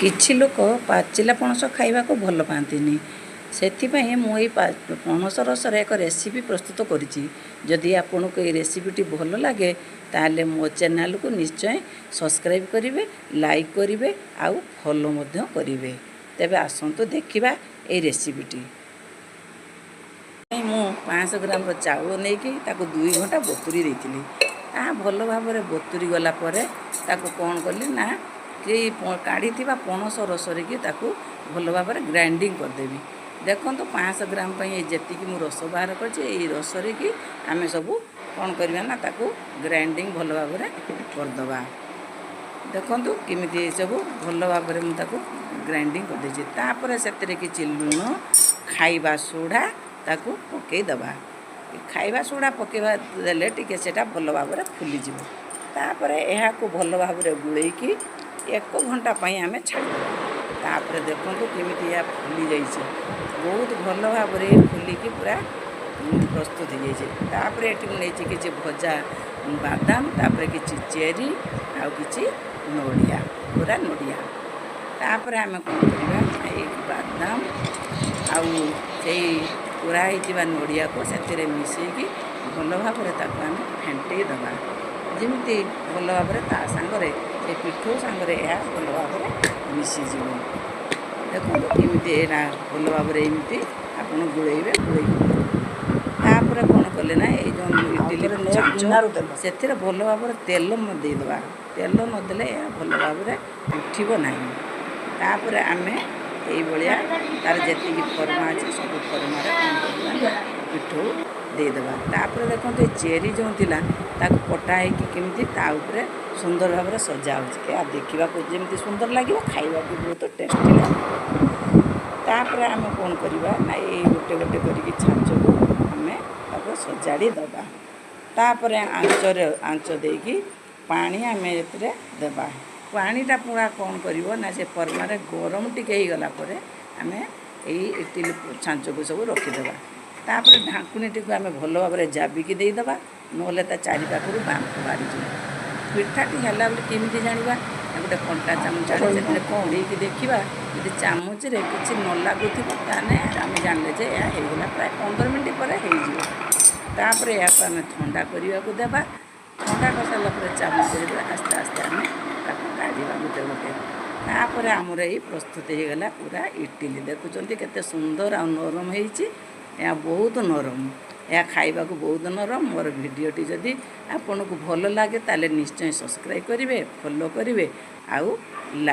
କିଛି ଲୋକ ପାଚିଲା ପଣସ ଖାଇବାକୁ ଭଲ ପାଆନ୍ତିନି। ସେଥିପାଇଁ ମୁଁ ଏଇ ପଣସ ରସରେ ଏକ ରେସିପି ପ୍ରସ୍ତୁତ କରିଛି। ଯଦି ଆପଣଙ୍କୁ ଏଇ ରେସିପିଟି ଭଲ ଲାଗେ, ତାହେଲେ ମୋ ଚ୍ୟାନେଲକୁ ନିଶ୍ଚୟ ସବସ୍କ୍ରାଇବ୍ କରିବେ, ଲାଇକ୍ କରିବେ ଆଉ ଫଲୋ ମଧ୍ୟ କରିବେ। ତେବେ ଆସନ୍ତୁ ଦେଖିବା ଏଇ ରେସିପିଟି। ମୁଁ 500 ଗ୍ରାମର ଚାଉଳ ନେଇକି ତାକୁ 2 ଘଣ୍ଟା ବତୁରି ଦେଇଥିଲି। ତାହା ଭଲ ଭାବରେ ବତୁରି ଗଲା ପରେ ତାକୁ କ'ଣ କଲି ନା, ସେଇ କାଢ଼ିଥିବା ପଣସ ରସରେ ତାକୁ ଭଲ ଭାବରେ ଗ୍ରାଇଣ୍ଡିଙ୍ଗ କରିଦେବି। ଦେଖନ୍ତୁ, 500 ଗ୍ରାମ ପାଇଁ ଏଇ ଯେତିକି ମୁଁ ରସ ବାହାର କରିଛି, ଏଇ ରସରେ କି ଆମେ ସବୁ କ'ଣ କରିବା ନା, ତାକୁ ଗ୍ରାଇଣ୍ଡିଙ୍ଗ ଭଲ ଭାବରେ କରିଦେବା। ଦେଖନ୍ତୁ, କେମିତି ଏସବୁ ଭଲ ଭାବରେ ମୁଁ ତାକୁ ଗ୍ରାଇଣ୍ଡିଙ୍ଗ କରିଦେଇଛି। ତାପରେ ସେଥିରେ କିଛି ଲୁଣ, ଖାଇବା ସୋଢ଼ା ତାକୁ ପକାଇଦେବା। ଖାଇବା ସୋଢ଼ା ପକାଇବା ଦେଲେ ଟିକେ ସେଇଟା ଭଲ ଭାବରେ ଫୁଲିଯିବ। ତାପରେ ଏହାକୁ ଭଲ ଭାବରେ ଗୋଳେଇକି ଏକ ଘଣ୍ଟା ପାଇଁ ଆମେ ଛାଡ଼ିଦେବା। ତାପରେ ଦେଖନ୍ତୁ, କେମିତି ଏହା ଫୁଲି ଯାଇଛି। ବହୁତ ଭଲ ଭାବରେ ଫୁଲିକି ପୁରା ପ୍ରସ୍ତୁତ ହେଇଯାଇଛି। ତାପରେ ଏଠି ମୁଁ ନେଇଛି କିଛି ଭଜା ବାଦାମ, ତାପରେ କିଛି ଚେରି ଆଉ କିଛି ନଡ଼ିଆ, ପୁରା ନଡ଼ିଆ। ତାପରେ ଆମେ କ'ଣ କରିବା? ଏଇ ବାଦାମ ଆଉ ସେଇ କୋରା ହେଇଥିବା ନଡ଼ିଆକୁ ସେଥିରେ ମିଶାଇକି ଭଲ ଭାବରେ ତାକୁ ଆମେ ଫେଣ୍ଟେଇ ଦେବା, ଯେମିତି ଭଲ ଭାବରେ ତା ସାଙ୍ଗରେ, ସେ ପିଠଉ ସାଙ୍ଗରେ ଏହା ଭଲ ଭାବରେ ମିଶିଯିବ। ଦେଖନ୍ତୁ, କେମିତି ଏଇଟା ଭଲ ଭାବରେ ଏମିତି ଆପଣ ଗୋଳେଇବେ। ଗୋଳେଇକି ତାପରେ କ'ଣ କଲେ ନା, ଏଇ ଯେଉଁ ଇଟିଲି ଛାଞ୍ଚ, ସେଥିରେ ଭଲ ଭାବରେ ତେଲ ଦେଇଦେବା। ତେଲ ନଦେଲେ ଏହା ଭଲ ଭାବରେ ଉଠିବ ନାହିଁ। ତାପରେ ଆମେ ଏଇଭଳିଆ ତାର ଯେତିକି ଫର୍ମା ଅଛି, ସବୁ ଫର୍ମାରେ କ'ଣ କରିବା ନା, ପିଠଉ ଦେଇଦେବା। ତାପରେ ଦେଖନ୍ତୁ, ଏ ଚେରି ଯେଉଁ ଥିଲା, ତାକୁ କଟା ହେଇକି କେମିତି ତା ଉପରେ ସୁନ୍ଦର ଭାବରେ ସଜା ହେଉଛି। ଏହା ଦେଖିବାକୁ ଯେମିତି ସୁନ୍ଦର ଲାଗିବ, ଖାଇବାକୁ ବହୁତ ଟେଷ୍ଟି ଲାଗିବ। ତାପରେ ଆମେ କ'ଣ କରିବା ନା, ଏଇ ଗୋଟେ ଗୋଟେ କରିକି ଛାଞ୍ଚକୁ ଆମେ ତାକୁ ସଜାଡ଼ି ଦେବା। ତାପରେ ଆଞ୍ଚରେ ଆଞ୍ଚ ଦେଇକି ପାଣି ଆମେ ଏଥିରେ ଦେବା। ପାଣିଟା ପୁରା କ'ଣ କରିବ ନା, ସେ ଫର୍ମାରେ ଗରମ ଟିକେ ହେଇଗଲା ପରେ ଆମେ ଏଇ ଇଟିଲି ଛାଞ୍ଚକୁ ସବୁ ରଖିଦେବା। ତାପରେ ଢାଙ୍କୁଣୀଟିକୁ ଆମେ ଭଲ ଭାବରେ ଜାବିକି ଦେଇଦେବା, ନହେଲେ ତା ଚାରିପାଖରୁ ବାମ୍ଫ ବାହାରିଯିବ। ପିଠାଟି ହେଲା ବୋଲି କେମିତି ଜାଣିବା? ଗୋଟେ କଣ୍ଟା ଚାମଚ ଆଣି ସେଥିରେ ବୁଡ଼େଇକି ଦେଖିବା। ଯଦି ଚାମଚରେ କିଛି ନ ଲାଗୁଥିବ, ତାହେଲେ ଆମେ ଜାଣିଲେ ଯେ ଏହା ହେଇଗଲା। ପ୍ରାୟ 15 ମିନିଟ୍ ପରେ ହେଇଯିବ। ତାପରେ ଏହାକୁ ଆମେ ଥଣ୍ଡା କରିବାକୁ ଦେବା। ଥଣ୍ଡା କରିସାରିଲା ପରେ ଚାମଚରେ ଆସ୍ତେ ଆସ୍ତେ ଆମେ ତାକୁ କାଢ଼ିବା ଗୋଟେ ଗୋଟେ। ତାପରେ ଆମର ଏଇ ପ୍ରସ୍ତୁତ ହେଇଗଲା ପୁରା ଇଟିଲି। ଦେଖୁଛନ୍ତି, କେତେ ସୁନ୍ଦର ଆଉ ନରମ ହେଇଛି। ଏହା ବହୁତ ନରମ, ଏହା ଖାଇବାକୁ ବହୁତ ନରମ। ମୋର ଭିଡ଼ିଓଟି ଯଦି ଆପଣଙ୍କୁ ଭଲ ଲାଗେ, ତାହେଲେ ନିଶ୍ଚୟ ସବସ୍କ୍ରାଇବ୍ କରିବେ, ଫଲୋ କରିବେ ଆଉ ଲାଇକ୍